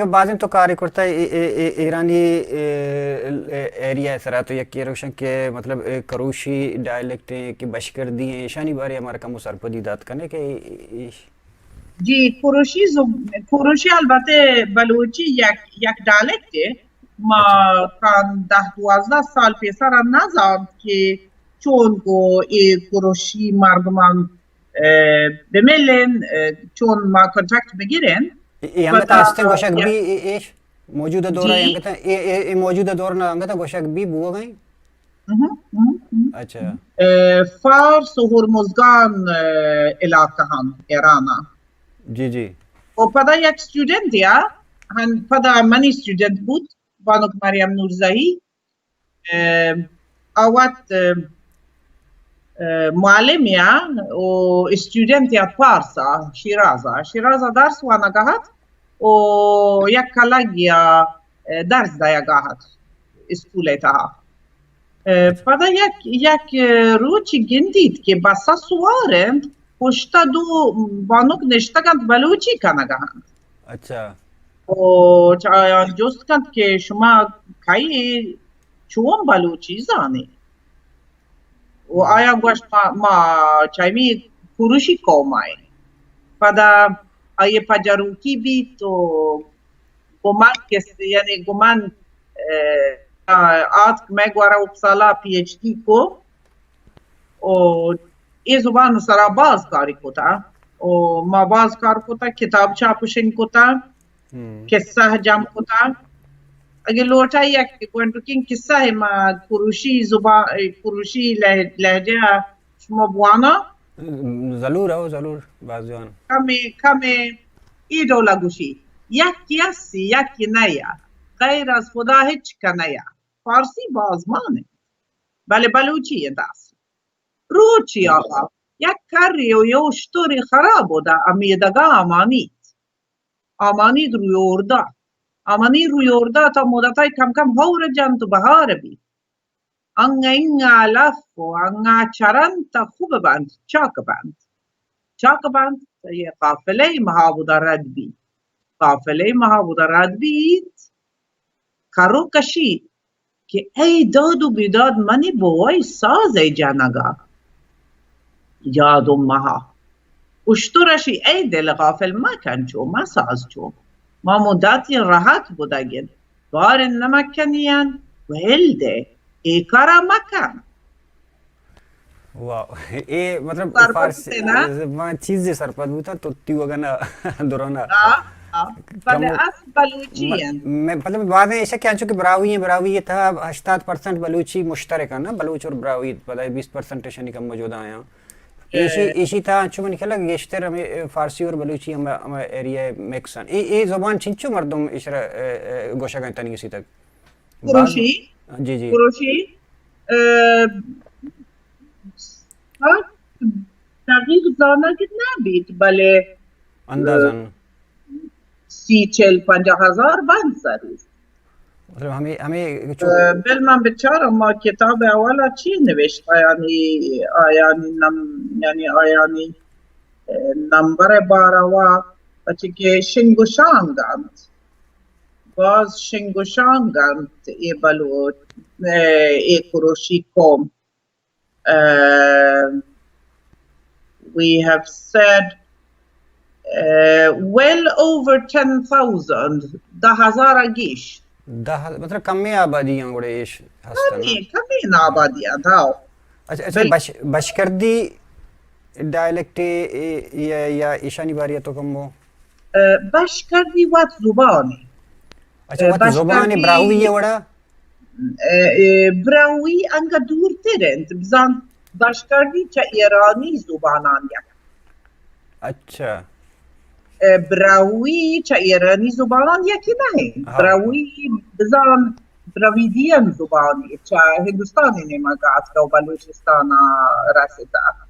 بازیں تو کارے کرتا اے، اے، اے، ایرانی، اے، اے، ایریا ءِ سرا، تو یکے روشن کہ مطلب، اے، کروشی ڈائلیکٹ ہیں کہ بشکردی ہیں، ایشانی بارے ہمارا کم و سرپدی دات کنے کہ اے، اے، اے، جی، کروشی زب-، کروشی البتہ بلوچی یک، یک ڈائلیکٹ ہے۔ ما اچھا۔ تاں دہ دوازدہ سال پیسر نہ زانت کہ چون گو اے کروشی مردمان، اے، بملین، اے، چون ما کانٹیکٹ بگیرین۔ اے، اے ہمے پدا تا استیں گوشگ بی، اے، اے موجودہ دور ہے، جی۔ انگتا، اے، اے، اے موجودہ دور نہ انگتا گوشگ بی بوگا ہیں۔ مہم، مہم، مہم۔ اچھا۔ اے، فارس و ہرمزگان، اے، علاقہ ہم ایران۔ جی، جی۔ و پدا یک اسٹوڈنٹ یا، ہن پدا منی اسٹوڈنٹ بود، بانک مریم نورزئی۔ اے، آ وت، اے، اے، معلم یا و اسٹوڈنٹ یا پارسا، شیرازا۔ شیرازا درس وانگا ہت و یک کلگ یا، اے، درس دایگا ہت اسکول تہا۔ اے، پدا یک، یک روچی گندیت کہ بسا سوار انت، پشتا دو بانک نشتگ انت، بلوچی کنگا انت۔ اچھا۔ و چہ آیان جست کنت کہ شما کئی، چون بلوچی زانی؟ و آیا گوشت، ما، ما چمی کروشی قوم آئیں۔ پدا آئی پجروکی بیت و گمان کس، یعنی گمان، اے، آتک مئے گورا اپسالا پی ایچ ڈی کو و اے زبان سرا باز کاری کتا و ما باز کار کتا، کتاب چاپ و شنگ کتا، ہم۔ قصہ جم کتا۔ اگہ لوٹا یک گونڈکیں قصہ ہے، ما کروشی زبان، کروشی لہ-، لہجہ شما بوانا؟ ضرور ہو، ضرور، باز جوان۔ کمے، کمے ای ڈولا گوشی، یکی ہستی، یکی نیا، غیر از خدا ہچ کنیا۔ فارسی باز مانے، بلے بلوچی انت اصل۔ روچی آقا، یک کری و یو اشتری خراب بودا، امیدگا آمانیت۔ آمانیت روی اوردا۔ آمانی روی اوردا تا مدتای کم کم ہور جنت و بہار بیت۔ انگا انگا علف و انگا چرنت خوب بنت، چاک بنت۔ چاک بنت، یہ قافلہ مہابودا رد بیت۔ قافلہ مہابودا رد بیت، کرو کشی کہ اے داد و بیداد منی بوئی ساز ء جنگا۔ یاد و مہا اشترشی اے دل غافل مکن چو، مساز چو۔ ما مدتی رہت بدگن، بار نمکنین و ہل دے، اے کارا مکن۔ واہ، اے مطلب سرپد فارسی بوتے نا؟ من چیزے سرپد بوتاں، تو تیوگا نا درانا۔ ہاں، ہاں۔ بلے کمو-، اصل بلوچی م-، انت۔ میں، مطلب بازیں ایشا کہ انچو کہ براہوئی ہیں، براہوئی تہا ہشتاد پرسنٹ بلوچی مشترک ہیں نا، بلوچ اور براہوئی، پدا بیست پرسنٹ شنی کم موجود آیاں۔ ایشی، اے۔ ایشی تہا انچو منی خیال گیشتر ہمیں فارسی اور بلوچی ہم، ہم ایریا مکس ہیں۔ اے، اے زبان چنچو مردم اشرا، اے، اے، گوشگ انت تنی سی تک؟ کروشی؟ جی، جی۔ کروشی، اے، سک دقیق زانگ نہ بیت، بلے، اندازاً؟ اے، سی، چل، پنجاہ ہزار بند ضرور۔ مطلب ہمیں، ہمیں چو- اے، بل من بچارم، ما کتاب اولا چی نوشت؟ آیانی، آیانی نم-، یعنی آیانی، اے، نمبر باروا، پچے کہ شنگ و شانگ انت۔ باز شنگ و شانگ انت اے بلوچ، اے، اے کروشی قوم۔ اے، we have said, a, well over ten thousand، دہ ہزار ء گیش۔ دہ ہز-، مطلب کمیں آبادی ہیں گڑے ایش ہستن۔ کمیں، کمیں آبادی ہیں، ہاں۔ اچھا، اچھا، بل- بش-، بشکردی ڈائلیکٹ اے، اے، یا، یا ایشانی بارے تو کمو؟ اے، بشکردی وت زبانے۔ اچھا، اے، وت زبان بشکردی براہوئی ہے وڑا؟ اے، اے، براہوئی انگا دورتر انت۔ بزان بشکردی چہ ایرانی زبانان یک۔ اچھا۔ اے، براہوئی چہ ایرانی زبانان یکی نہ انت۔ ہاں۔ براہوئی بزان دراویدین زبانے چہ ہندوستانی نیمگا اتکا و بلوچستانا رسیتا۔